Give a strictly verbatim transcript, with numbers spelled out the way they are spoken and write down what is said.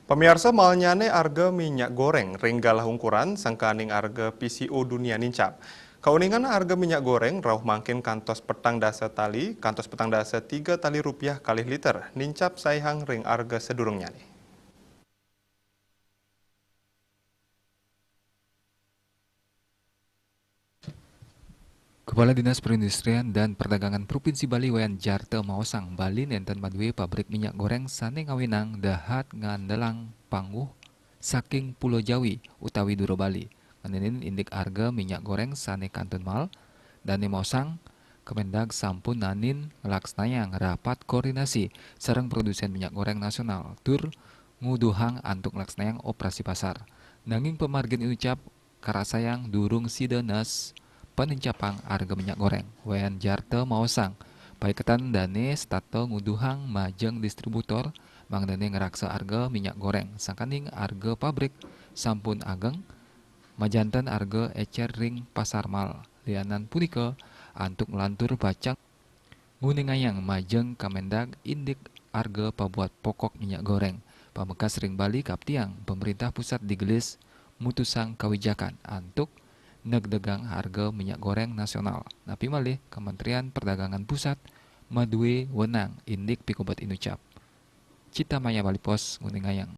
Pamiarsa, malnyane arga minyak goreng ring galah ungkuran sangkaning arga P C O dunia nincap. Kauningan arga minyak goreng rauh mangkin kantos petang dasa tali, kantos petang dasa tiga tali rupiah kalih liter, nincap saihang ring arga sadurungnyane. Kepala Dinas Perindustrian dan Perdagangan Provinsi Bali Wayan Jarta maosang, Bali nenten madue pabrik minyak goreng sane ngawinang dahat ngandelang pangguh saking Pulo Jawi utawi Dura Bali. Ngenenin indik arga minyak goreng sane kantun mal, dane maosang Kemendag sampun nanin nglaksanayang rapat koordinasi sareng produsen minyak goreng nasional tur nguduhang antuk nglaksanayang operasi pasar. Nanging pamargin inucap karasayang durung sida nes panincapang arga minyak goreng. Wayan Jarta maosang, paiketan dane setata nguduhang majeng distributor mangdane ngraksa arga minyak goreng, sangkaning arga pabrik sampun ageng, majanten arga ecer ring pasar mal. Lianan punika, antuk nglantur pacang nguningayang majeng Kemendag indik arga pabuat pokok minyak goreng. Pamekas ring Bali kaptiang, pemerintah pusat digelis mutusang kawijakan antuk negdegang arga minyak goreng nasional. Napi malih, Kementerian Perdagangan Pusat madue wenang indik pikobet inucap. Cita Maya, Bali Post, nguningayang.